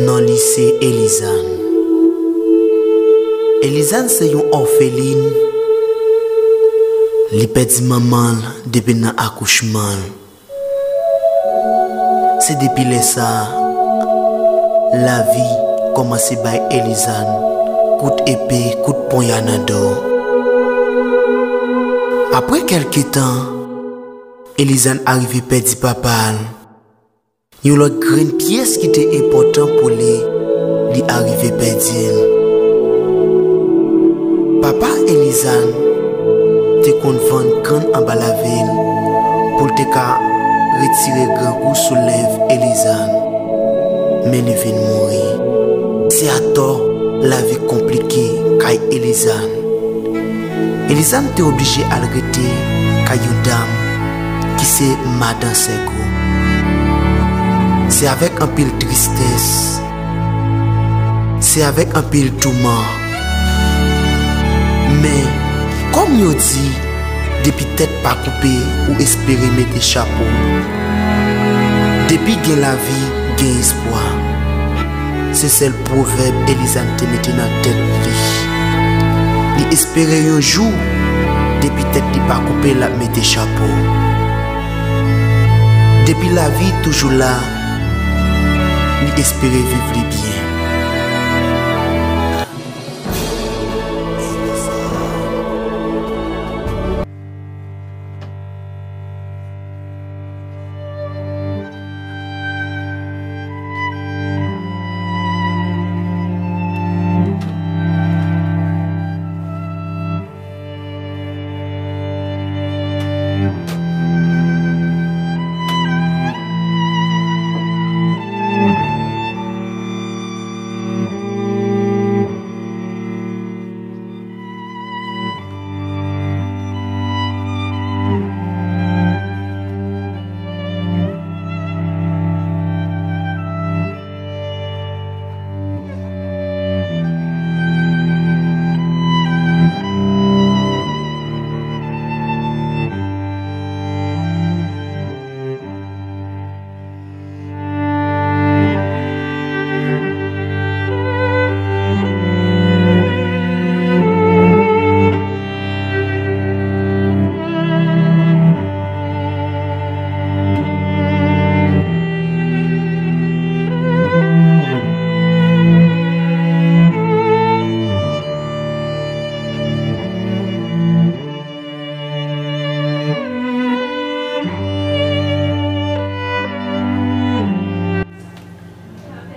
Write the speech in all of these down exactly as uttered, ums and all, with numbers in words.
Non li se Elizàn. Elizàn se yon òfelin. Li pèdi manman l depi nan akouchman l. Se depi lè sa a, lavi kòmanse bay Elizàn kout epe, kout ponya nan do. Apre kèlke tan, Elizàn arive pèdi papa l. Yon lòt grenn pyès ki te enpòtan pou li, li arive pèdi l. Papa Elizàn te konn vann kann anba lave l pou l te ka retire grangou sou lèv Elizàn. Men li vin mouri. Se atò lavi konplike kay Elizàn. Elizàn te oblije al rete kay yon dam ki se madan Sègo. Se avèk anpil tristès, se avèk anpil touman. Men, kòm yo di, depi tèt pa koupe, ou espere mete chapo. Depi gen lavi, gen espwa. Se sèl pwovèb Elizàn te mete nan tèt li. Li espere yon jou, depi tèt li pa koupe, l ap mete chapo. Depi lavi toujou la, li espere viv li byen.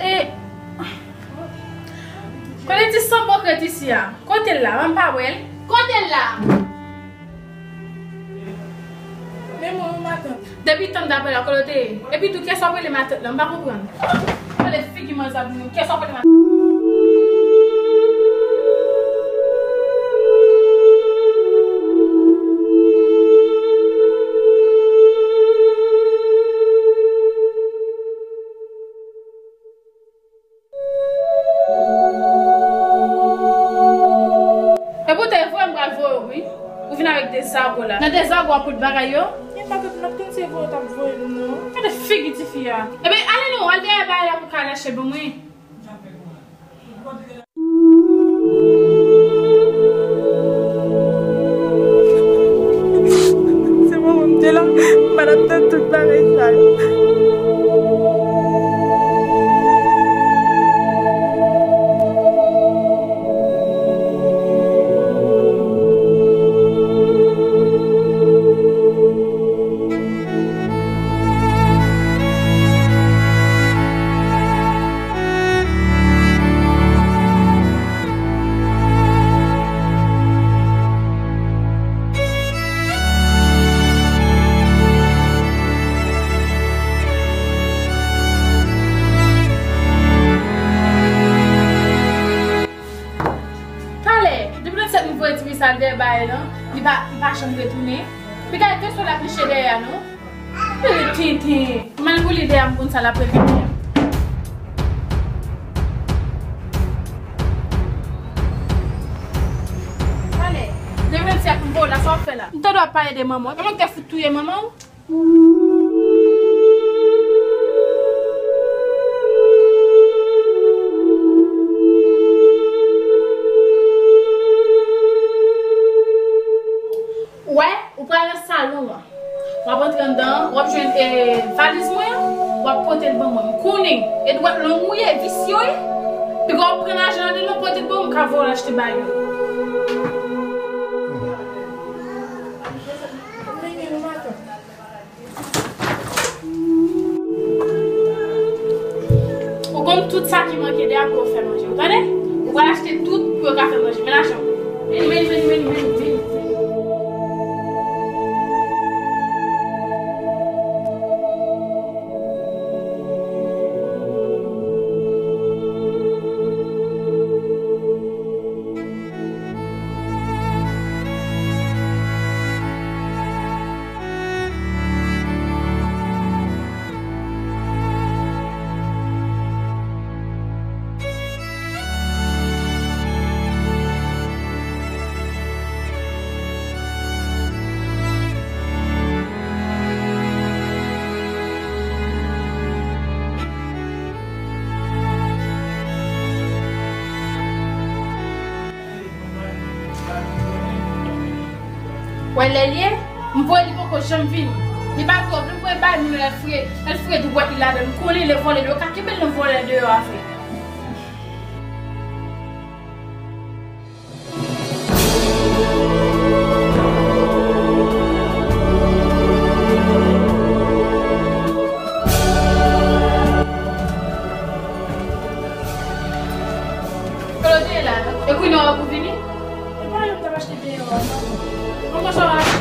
E, kote ti sanpokrit isi a? Kote l la? Ban m pa wè l. Kote l la? Men mwen, matant. Depi tan m t ap rele w, kote w te ye? Epi tou, kiyès w ap rele matant lan? M pa konprann. Gade figi manzè ap di nou, kiyès w ap rele matant? Epoutan, e vre m pral voye w, wi. Ou vin avèk de zago la. Nan de zago a pou l bagay yo? Men matant, m ap tann se voye w t ap voye m, non. Gade figi tifi a. Ebyen, ale non, al dèyè bagay la pou ka lache ban mwen. Se moman m te la, m pa t ap tann tout bagay sa yo. Talè, depi lòt sèt m voye tifi sa dèyè bagay lan, li pa, li pa janm retounen. Pi gade de sou l ap niche dèyè a, non. Tenten. M al boule dèyè a, m konn sa l ap revini. Talè, depi lòt sèt m voye w la, sa w ap fè la? M tande w ap pale de manman w. Kòman w te fout touye manman w? E, valiz mwen an, w ap pote l ban mwen. M konnen e dwèt long ou ye, visye w ye. Piga w pran lajan ladan l, w pote l ban mwen, m ka voye w al achte ba yo. Ou konn tout sa ki manke de apre w fè manje. Ou tande? Ou pral achte tout pou yo ka fè manje. Men lajan. Vini, vini, vini, vini, vini, vini. Wè lè l ye, m voye li poko janm vini. Li pa twò vle voye bay moun lè l fre, lè l fre dwèt li ladan l. M konnen lè vòlè deyò, ka kenbe l nan vòlè deyò a vre. Claude la, e kounye a w ap vini? E pa yo m t ap achte deyò a, non. Mwen konsa w ap achte.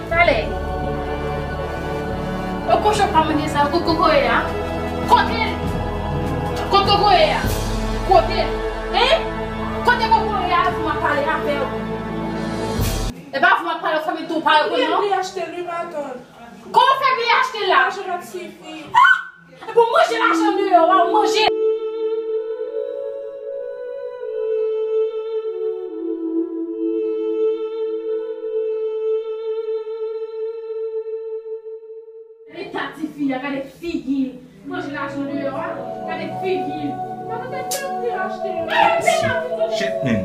Talè. Yo kochon pa manje sa, kote kokoye a? Kote l? Kote kokoye a? Kote l? Hein? Kote kokoye a? Avè w m ap pale avè w. E pa avè w m ap pale, w fè m tou pale pou non. Li achte li, matant. Kòman w fè li achte la? Lajan pa t sifi. Ah! Pou manje lajan deyò a, w manje. Gade ta tifi a, gade figi l. Manje lajan deyò a, gade figi l. Gade tèt mwen pou yo achte yo. Shit, man.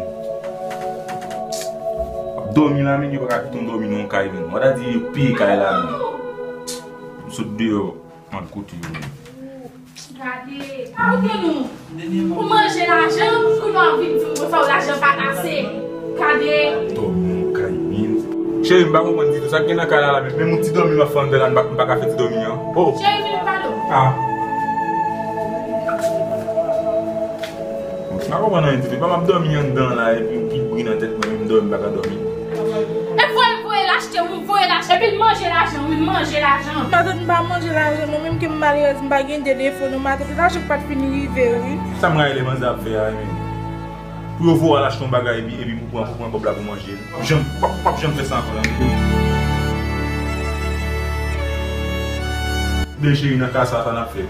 W ap dòmi la, men yo pa ka kite w dòmi nan yon kay, men. W ta di yo piye kay la, men. M sot deyò. Mande kote yo ye. Gade, pa otan nou. Ou manje lajan, kounye a w vin di m konsa w lajan pa t ase. Gade. Dòmi nan kay, men. Cheri, m pa konprann ditou. Sa k gen nan kay la la, menm, menm yon ti dòmi m ap fè anndan la, m pa, m pa ka fè ti dòmi an. Oh. Cheri, vin m pale w. Ah. Bon, m pa konprann anyen ditou. Pa m ap dòmi anndan la, epi yon ti bri nan tèt mwen, menm dòmi m pa ka dòmi. E voye, voye l achte, wi, voye l achte. Epi l manje lajan, wi, l manje lajan. Matant, m pa manje lajan, non, menm ke m malerèz, m pa gen de defo, non, matant, lajan pa t fin rive, wi. Sa m rayi lè manzè ap fè a, men. Pou yo voye w al achte yon bagay, epi, epi pou pran, pou pran kòb la pou manje. W ap janm, w ap, w ap janm fè sa ankò, non. Byen, cheri, nan ka sa, sa n ap fè.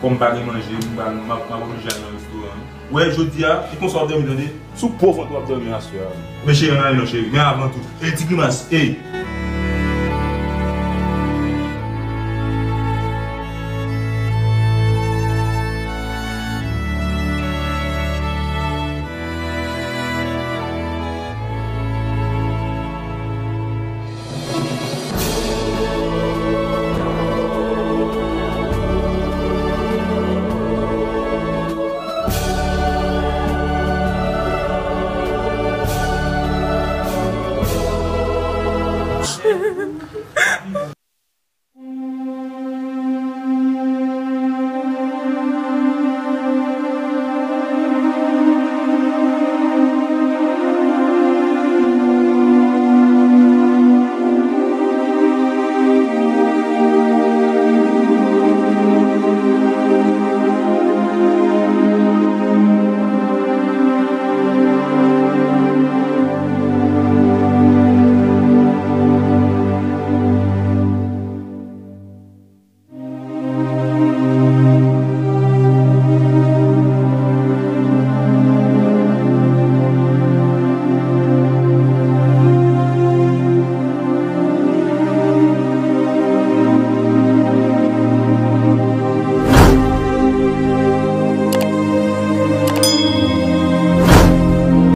Kòm m pa gen manje, m pa, m ap, m ap oblije al nan restoran. Wè, jodi a, se konsa w ap dòmi, tande? Sou po vant w ap dòmi aswè a. Men cheri, ann ale non, cheri. Men avan tou. Ey, ti grimas, ey.